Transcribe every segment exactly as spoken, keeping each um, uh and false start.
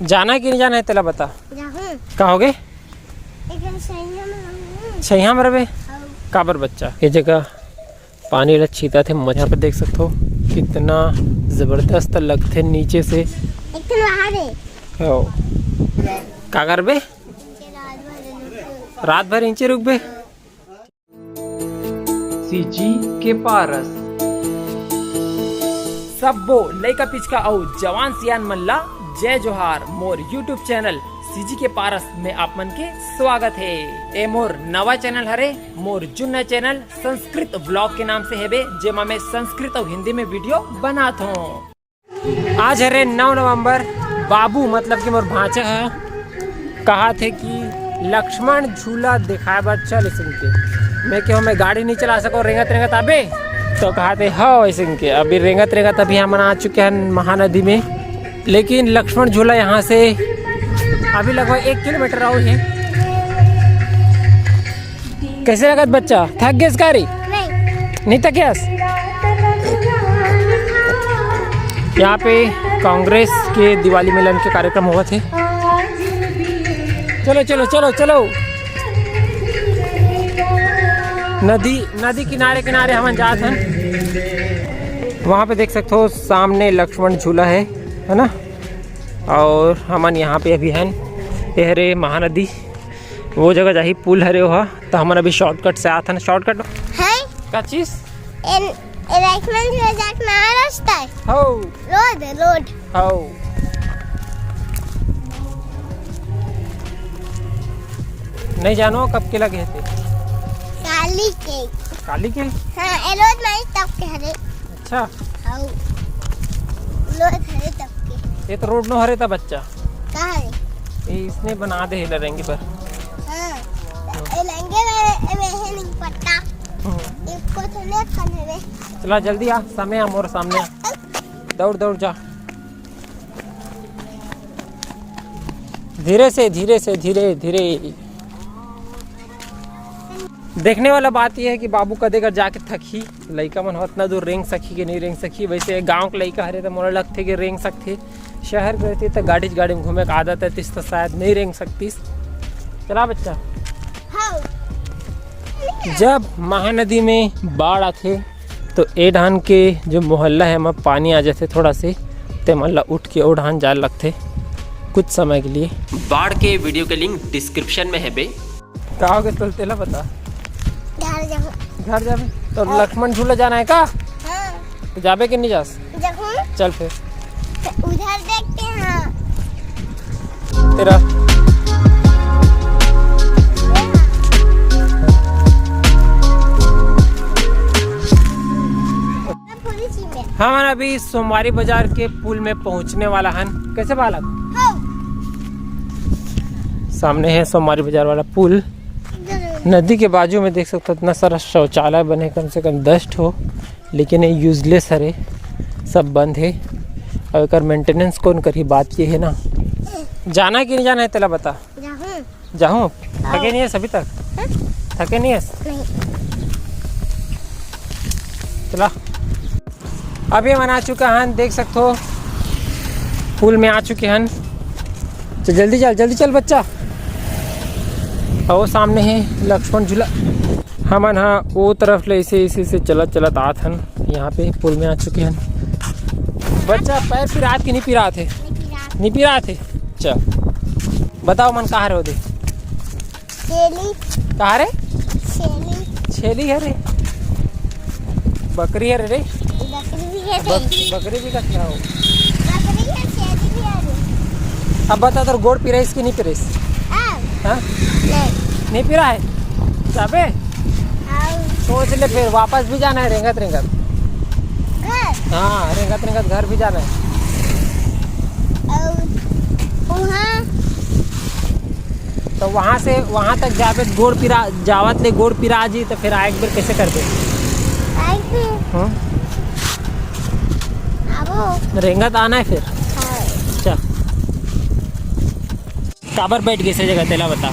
जाना है कि नहीं जाना है, तेला बता। जाहूँ। का होगे? एक सैया में रहूँ। सैया में रहबे? हाँ। काबर बच्चा? ये जगह पानी ला छीता थे मच्छर। यहाँ पे देख सकते हो कितना जबरदस्त लगथे नीचे से। एक ठन वहाँ रे। हो। का करबे? रात भर रुक। रात भर इंचे रुकबे? सीजी के पारस। सब्बो लइका पिचका अउ जवान सियान मन ला जय जोहार। मोर YouTube चैनल सीजी के पारस में आप मन के स्वागत हे। ए मोर नवा चैनल हरे, मोर जुन्ना चैनल संस्कृत व्लॉग के नाम से हेबे, जेमा मैं संस्कृत अउ हिंदी में वीडियो बनात हूँ। आज हरे नौ नवंबर। बाबू मतलब कि मोर भांचा ह कहा थे कि लक्ष्मण झूला दिखाए बर चल इसन के। मैं कहो मैं गाड़ी नहीं चला सको, रेंगत रेंगत आबे। तो कहा थे हो इसन के। अभी रेंगत रेंगत अभी हमन आ चुके हैं महानदी में, लेकिन लक्ष्मण झूला यहाँ से अभी लगभग एक किलोमीटर और है। कैसे लगत बच्चा, थक गेस का रे? नहीं। नहीं थक गेस? यहाँ पे कांग्रेस के दिवाली मिलन के कार्यक्रम होवत हे। चलो चलो चलो चलो। नदी, नदी किनारे किनारे हमन जात हन। वहाँ पे देख सकते हो सामने लक्ष्मण झूला है, है ना? और हमन यहाँ पे अभी हन, ये हरे महानदी, वो जगह जाही पुल हरे ओहा। तो हमन अभी शॉर्टकट से आत हन। शॉर्टकट है? का चीज? एन-, एलाइटमेंट में जाके नया रास्ता है। हो। रोड है, रोड। हो। नहीं जानो कब के लगे थे? काली के। काली के? हाँ, ए रोड नहीं तब के हरे। अच्छा। हाउ। रोड हरे तब के। ये तो रोड नो हरे था बच्चा। का हरे? ये इसने बना दे हे लरेंगे पर। हाँ। ए लंगे में, में है नहीं पट्टा। हम्म। इसको तो लेट कर ले। चला जल्दी आ, सामने आ, मोर सामने आ। दौड़ दौड़ जा। धीरे से, धीरे से, धीरे धीरे। देखने वाला बात यह है कि बाबू कदे कर जाके थकही, लइका मन ह उतना दूर रेंग सकही कि नहीं रेंग सकही। वैसे गांव के लइका हरे तो मोला लगथे कि रेंग सकथे, शहर के रहती तो गाड़ी गाड़ी में घूमे के आदत है, तिस तो शायद नहीं रेंग सकतीस। चला बच्चा। हाँ। जब महानदी में बाढ़ आथे तो ए ढान के जो मोहल्ला है, एमा पानी आ जाथे थोड़ा से, ते मन ला उठ के ओ ढान जाए लगथे कुछ समय के लिए। बाढ़ के वीडियो के लिंक डिस्क्रिप्शन में है बे। का हो गए तोला, तेला बता। घर जाऊँ। घर जाबे? तो हाँ। लक्ष्मण झूला जाना है का? हाँ। तो जाबे कि नहीं जास? जाऊँ। चल फिर। तो उधर देखते हैं। तेरा। पुलिस ही में। हमन अभी सोमवारी बाजार के पुल में पहुंचने वाला हन। कैसे बालक? हाँ। सामने है सोमवारी बाजार वाला पुल। जरूर। नदी के बाजू में देख सकते हो इतना सारा शौचालय बने, कम से कम दस ठो, लेकिन ये यूजलेस हरे, सब बंद है। और एकर मेंटेनेंस कौन करही, बात ये है ना। जाना है कि नहीं जाना है, तेला बता। जाहूँ। जाहूँ? हाँ। थके नहीं है अभी तक? हाँ? थके नहीं है? नहीं। चला। अभी हमन आ चुका हन, देख सकते हो पुल में आ चुके हन। चल जल्दी चल, जल्दी चल बच्चा। और वो सामने है लक्ष्मण झूला। हमन हा वो तरफ ले ऐसे, ऐसे, ऐसे चलत, चलत आत हन। यहाँ पे पुल में आ चुके हन। बच्चा पैर पिरात कि नहीं पिरात है? नहीं पिरात है। चल बताओ मन कहाँ रहो दे। छेली। कहाँ रे? छेली। छेली है रे। बकरी है रे। बकरी भी है रे। बकरी भी कथी हो? बकरी है, छेली भी है रे। अब बता, तोर गोड़ पिराइस कि नहीं पिराइस? हाँ। हाँ? नहीं। नहीं पिरा है? जाबे? हाँ। सोच ले, फिर वापस भी जाना है रेंगत रेंगत। घर? हाँ, रेंगत रेंगत घर भी जाना है। और वहाँ तो वहाँ से वहाँ तक जाबे, गोड़ पिरा, जावत ले गोड़ पिरा जी, तो फिर आए एक बेर कैसे करबे? आए फिर। हाँ? आबो। रेंगत आना है फिर। हाँ। चल। काबर बैठ गए से जगह, तेला बता।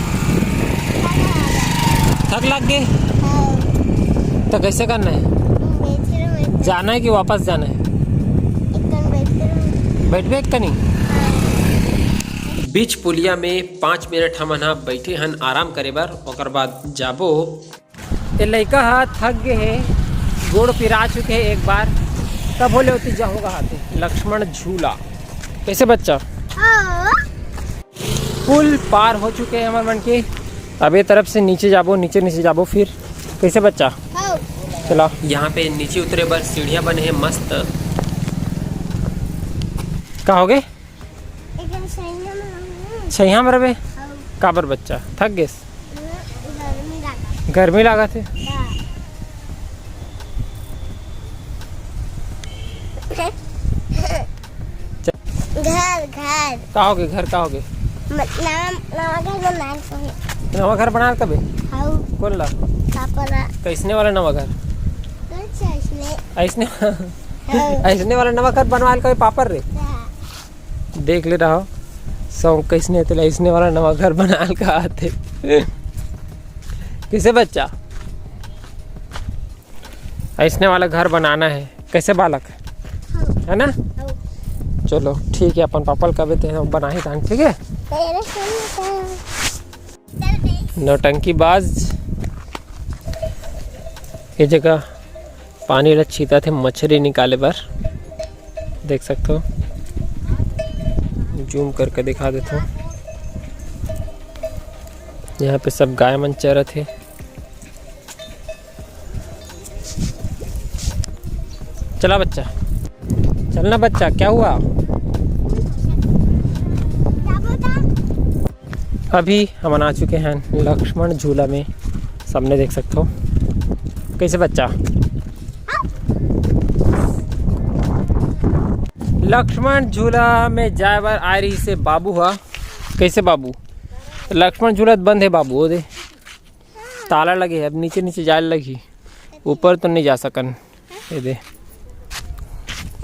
थक लग गए? हाँ। तो कैसे करना है? बैठ रहो, बैठ रहो। जाना है कि वापस जाना है? एक कन बैठ रहो। बैठबे एक कनी? हाँ। बीच पुलिया में पाँच मिनट हमन ह बैठे हन आराम करे बर, ओकर बाद जाबो। ये लइका ह थक गे हे, गोड़ पिरा चुके हे एक बार, तब होले होती जा होगा हाथे। लक्ष्मण झूला। कैसे बच्चा? पुल पार हो चुके हैं हमर मन के। अब ये तरफ से नीचे जाबो, नीचे नीचे जाबो फिर। कैसे बच्चा? चला। यहाँ पे नीचे उतरे बर सीढ़ियाँ बने हैं मस्त। का होगे? छइहाँ में रबे। काबर बच्चा थक गेस? गर्मी लागत हे। घर, घर। का होगे? घर का होगे? नवा, नवा घर बनाए कबे। नवा घर बनाए कबे? कौन ला? पापा ला। कैसने वाला नवा घर? ऐसने। ऐसने वाला नवा घर बनवाए कबे पापा रे? देख ले रहा सौ कैसने तेला ऐसने वाला नवा घर बनाए का आथे। किसे बच्चा? ऐसने वाला घर बनाना है। कैसे बालक? है ना? चलो ठीक है, अपन पापा ल कबे ते बनाही तान, ठीक है? नौटंकी बाज। ये जगह पानी ल छीता थे मछली निकाले बर, देख सकते हो। जूम करके दिखा देते हो। यहाँ पे सब गाय मन चरत हे। चला बच्चा, चलना बच्चा, क्या हुआ? अभी हमन आ चुके हैं लक्ष्मण झूला में, सामने देख सकते हो। कैसे बच्चा? लक्ष्मण झूला में जाए बर आए रही से बाबू हा। कैसे बाबू? लक्ष्मण झूला बंद है बाबू, वो दे ताला लगे है, अब नीचे नीचे जाए लगी, ऊपर तो नहीं जा सकन। ये दे।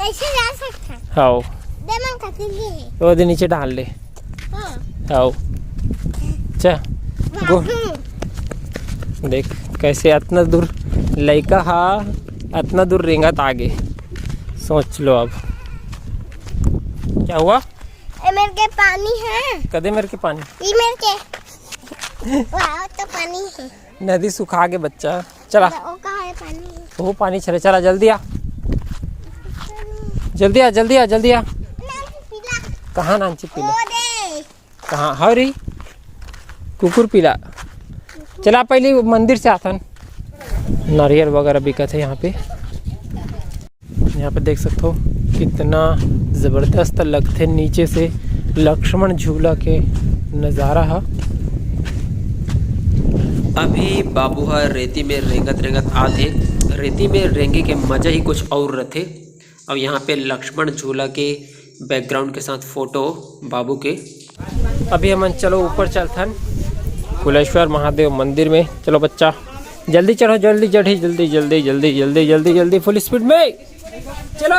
ऐसे जा सकता है। हाँ। दे मन कति भी है। वो दे नीचे डाल ले। हाँ। हाँ। चा। गो। बाबू। देख कैसे अतना दूर लइका हा, अतना दूर रेंगत आगे। सोच लो अब। क्या हुआ? ए मेर के पानी है। कदे मेर के पानी? ई मेर के। वाह, तो पानी है। नदी सुखा गे बच्चा। चला। ओ कहाँ है पानी? वो पानी छरे, चला जल्दी आ। जल्दी आ, जल्दी आ, जल्दी आ। नानची पीला। कहाँ नानची पीला? वो दे। कहाँ? हरी? कुकुर पीला। चला पहले वो मंदिर से आथन। नारियल वगैरह बिकत है यहाँ पे। यहाँ पे देख सकते हो कितना जबरदस्त लगथे नीचे से लक्ष्मण झूला के नज़ारा ह। अभी बाबू ह रेती में रेंगत रेंगत आथे। रेती में रेंगे के मजा ही कुछ और रथे। अब यहाँ पे लक्ष्मण झूला के बैकग्राउंड के साथ फोटो बाबू के। अभी हमन चलो ऊपर चलथन कुलेश्वर महादेव मंदिर में। चलो बच्चा, जल्दी चढ़ो, जल्दी चढ़ी, जल्दी जल्दी जल्दी जल्दी जल्दी जल्दी फुल स्पीड में चलो।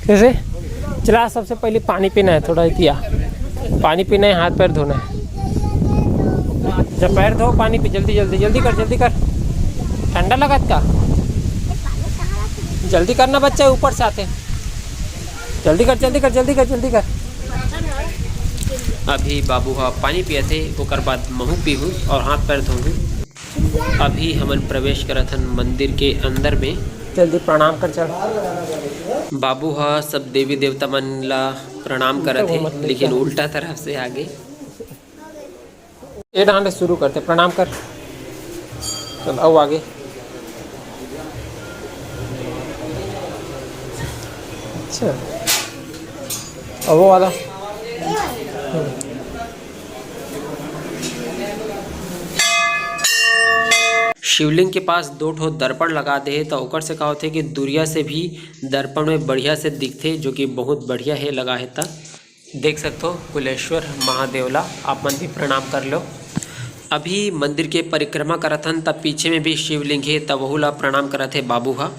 कैसे? चला, सबसे पहले पानी पीना है, थोड़ा इतिया पानी पीना है, हाथ पैर धोना है। जब पैर धो, पानी पी, जल्दी जल्दी जल्दी कर, जल्दी कर, ठंडा लगत का। जल्दी करना बच्चा, ऊपर से आते। जल्दी कर, जल्दी कर, जल्दी कर, जल्दी कर। अभी बाबू ह पानी पियत हे, ओकर बाद महू पीहूँ और हाथ पैर धोहूँ। अभी हमन प्रवेश करत हन मंदिर के अंदर में। जल्दी प्रणाम कर चल। बाबू ह सब देवी देवता मन ला प्रणाम करत हे, लेकिन उल्टा तरफ से आगे। ए डांड शुरू करते, प्रणाम कर। चल, आओ आगे। अच्छा, अब वो वाला। हम्म। शिवलिंग के पास दो ठो दर्पण लगा दे हे, त ओकर से का होथे कि दूरिया से भी दर्पण में बढ़िया से दिखथे, जो कि बहुत बढ़िया हे लगा हे त। देख सकथो कुलेश्वर महादेव ला आप मन भी प्रणाम कर लो। अभी मंदिर के परिक्रमा करत हन, त पीछे में भी शिवलिंग हे, त वहू ला प्रणाम करत हे बाबू हा।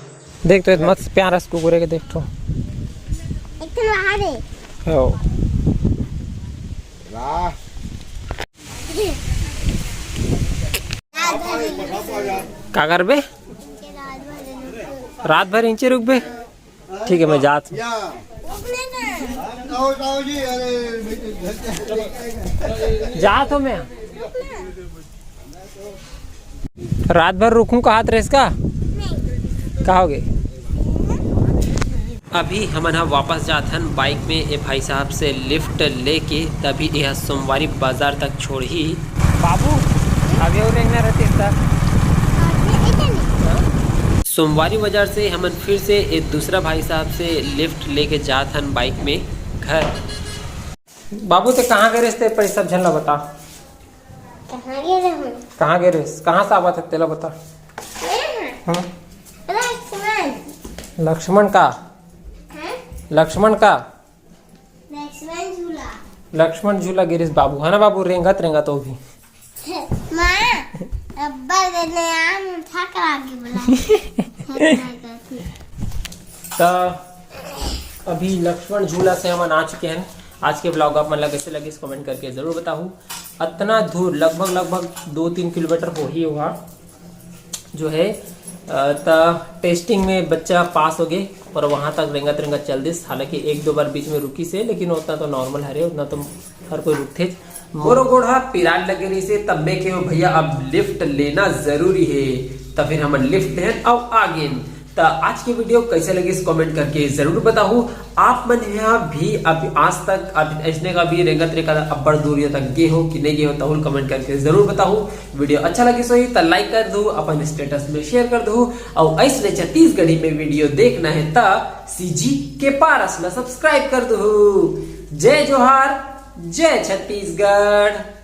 देख तो मस्त प्यारा से कुकुरे के देख तो। एक ठन वहाँ रे। हो। वाह। का करबे? रात भर इंचे रुकबे? ठीक है, मैं जात हूँ। जात हों मैं। रात भर रुकूं कहत रहेस का? का होगे? अभी हमन ह वापस जात हन बाइक में ए भाई साहब से लिफ्ट लेके, तभी एह सोमवारी बाजार तक छोड़ही। बाबू, अभी अउ रेंगना रहतिस त। सोमवारी बाजार से हमन फिर से ए दूसरा भाई साहब से लिफ्ट लेके जात हन बाइक में घर। बाबू, ते कहाँ गे रहेस, ते पहले सब झन ला बता। कहाँ गे रहूँ? कहाँ गे रहेस? कहाँ से आवत हे, तेला बता। मैं? हाँ। लक्ष्मण। लक्ष्मण का? हाँ? लक्ष्मण का? लक्ष्मण झूला। लक्ष्मण झूला गे रहेस बाबू, है ना बाबू? रेंगत रेंगत वो भी। माँ, अब्बा देने आम उठा कर आगे बोला। त अभी लक्ष्मण झूला से हमन आ चुके हैं। आज के ब्लॉग आप मन ला कैसे लगिस, कमेंट करके जरूर बताहू। अतना दूर, लगभग लगभग दो तीन किलोमीटर होही वहाँ जो है। अ, त टेस्टिंग में बच्चा पास होगे और वहाँ तक रेंगत रेंगत चल दिस। हालांकि एक दो बार बीच में रुकिस हे, लेकिन उतना तो नॉर्मल हरे, उतना तो हर कोई रुकथेच। मोरो गोड़ हा पिरान लगे रहिस हे, तब मैं कहेंव, "भैया, अब लिफ्ट लेना जरूरी हे।" त फिर हमन लिफ्ट लेहन अउ आ गेन। त आज के वीडियो कैसे लगिस, कमेंट करके जरूर बताहू। आप मन यहाँ भी अभी आज तक, अभी ऐसने का भी रेंगत रेंगत अब्बड़ दूरियों तक गे हो कि नहीं गे हो, तहू ल कमेंट करके जरूर बताहू। वीडियो अच्छा लगिस होही त लाइक कर दू, अपन स्टेटस में शेयर कर दू, अउ ऐसने छत्तीसगढ़ी में वीडियो देखना है त सीजी के पारस ला सब्सक्राइब कर दू। जय जोहार, जय छत्तीसगढ़।